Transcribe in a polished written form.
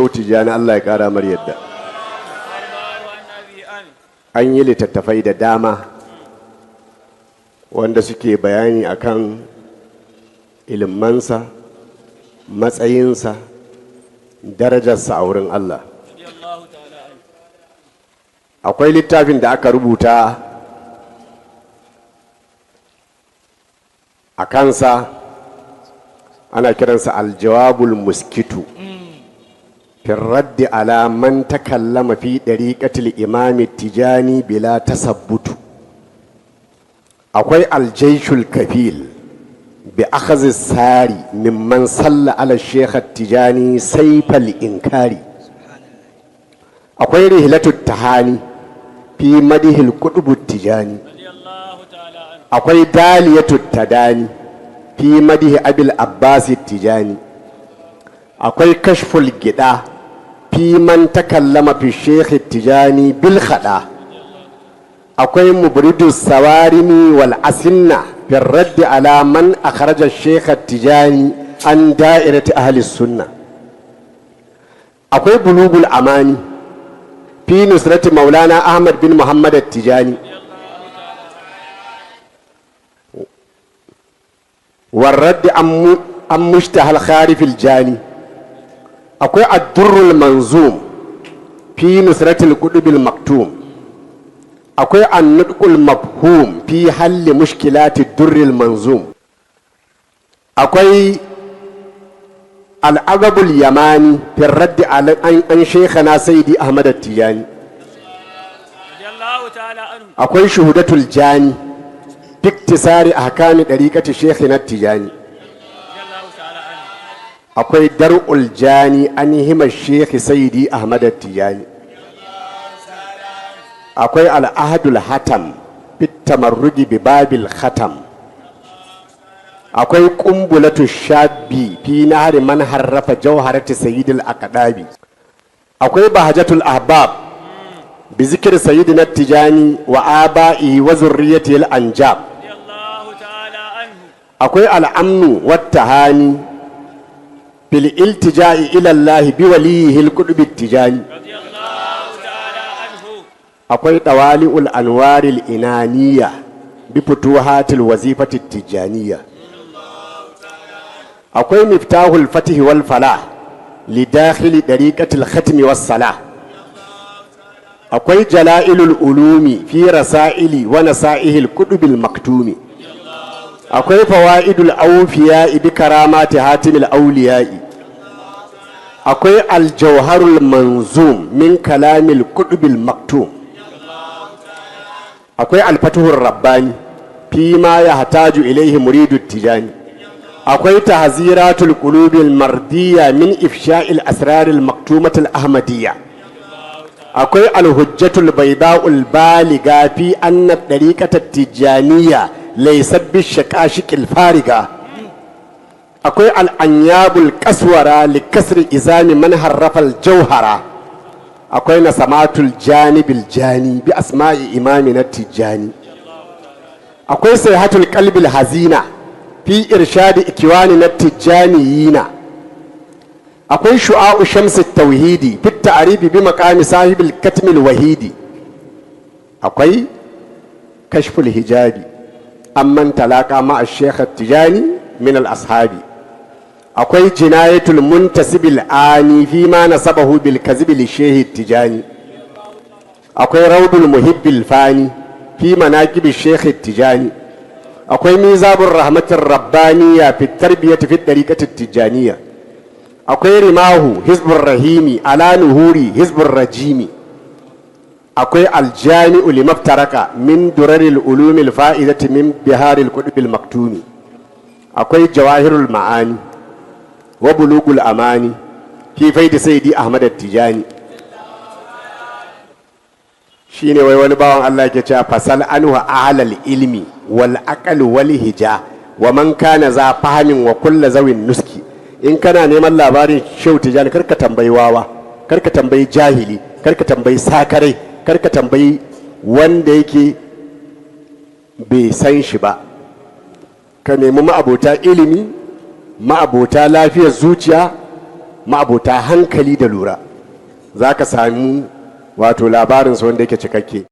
Shehu Tijjani, Allah ya kara mar yadda. An yi littattafai da dama wanda suke bayani akan ilimansa, matsayinsa, darajarsa a wurin Allah. Akwai littafin da aka rubuta a kansa, ana kiransa Aljawabul Muskitu fi raddi ala man takallama fi dariqatil Imami Tijani bila tasabbutu. Akwai Aljaishul Kafil bi akhazi sari mimman salla ala Shaykh Tijani sayfal inkari. Akwai Rihlatut Tahani fi madihil Qutub Tijani. Akwai Daliyatut Tadani fi madihi Abil Abbas Tijani. Akwai Kashful Gida fi man takallama fi Shaykh Tijani bil khada. Akwai Mubridu Sawarimi wal Asinna fi radd ala man akhraja Shaykh Tijani an da'irati ahli sunna. Akwai Bulugul Amani fi nusrati Maulana Ahmad bin Muhammad Tijani والرد عن مشتهى الخارف الجاني. Akwai Addurrul Manzum fi nusratil Qutbil Maktum. Akwai Annutqul Mafhum fi halli mushkilati Durril Manzum. Akwai Al'azabul Yamani fi raddi an Shaykhana Sayyidi Ahmad Tijani. Akwai Shuhudatul Jani fi iktisari ahkami dariqati Shaykhina Tijani. Akwai Dar'ul Jani an hima Sheikh Sayyidi Ahmad Tijani. Akwai Al'ahadul Hatam fit tamarrugi bi babil khatam. Akwai Kumbulatu Shabbi fi nahri man harrafa jawharati sayyidil aqdabi. Akwai Bahajatul Ahbab bi zikr Sayyidina Tijani wa aba'ihi wa zurriyyatihi al anjab. Akwai Al'amnu wat Tahani fil iltija'i ila Allah bi waliyihi al Qutb Tijani. Akwai Dawali'ul Anwaril Inaniya bi futuhatil wazifati Tijaniya. Akwai Miftahul Fatih wal Falah li dakhili dariqatil khatmi was salah. Akwai Jala'ilul Ulumi fi rasaili wa nasaihil Qutbil Maktumi. Akwai Fawaidul Awfiya bi karamati Hatimil Awliya'i. Akwai Aljauharul Manzum min kalamil Qutbil Maktum. Akwai Alfatuhur Rabbani fi ma yahtaju ilaihi muridu Tijani. Akwai Tahziratul Qulubil Mardiya min ifsha'il asraril maktumatil ahmadiyya. Akwai Alhujjatul Bayda'ul Baliga fi anna dariqata Tijaniyya laysat bishaqashiqil fariga. Akwai Al'anyabul Kaswara li kasri izami man harrafa jauhara. Akwai Nasamatul Janibil Jani bi asma'i imamina Tijani. Akwai Sayhatul Qalbil Hazina fi irshadi ikiwani na Tijjaniyina. Akwai Shu'a'u Shamsu Tauhidi fi ta'rifi bi maqami sahibil katmil wahidi. Akwai Kashful Hijabi amman talaka ma'a Shaykh Tijani min al ashabi. Akwai Jinayatul Muntasibil Ani fi ma nasabahu bil kazibi li Shehi Tijani. Akwai Raudul Muhibbil Fani fi manaqibi Sheikh Tijani. Akwai Mizabur Rahmatir Rabbaniya fi tarbiyati fi dariqati Tijaniya. Akwai Rimahu Hizbur Rahimi ala nuhuri Hizbur Rajimi. Akwai Aljami'u limaftaraka min duraril ulumil fa'idati min biharil Qutbil Maktumi. Akwai Jawahirul Ma'ani wa Bulugul Amani fi faidi Sayyidi Ahmad Tijani. Shine wai wani bawan Allah ke cewa: "Fasal anhu ahlal ilmi wal aqal wal hija wa man kana za fahamin wa kullu zawin nuski." In kana neman labarin Shehu Tijani, karka tambayi wawa, karka tambayi jahili, karka tambayi sakarai, karka tambayi wanda yake bai san shi ba. Ka nemi ma'abota ilimi, ma'abota lafiyar zuciya. Ma'abota hankali da lura, za ka sami wato labarinsa wanda yake cikakke.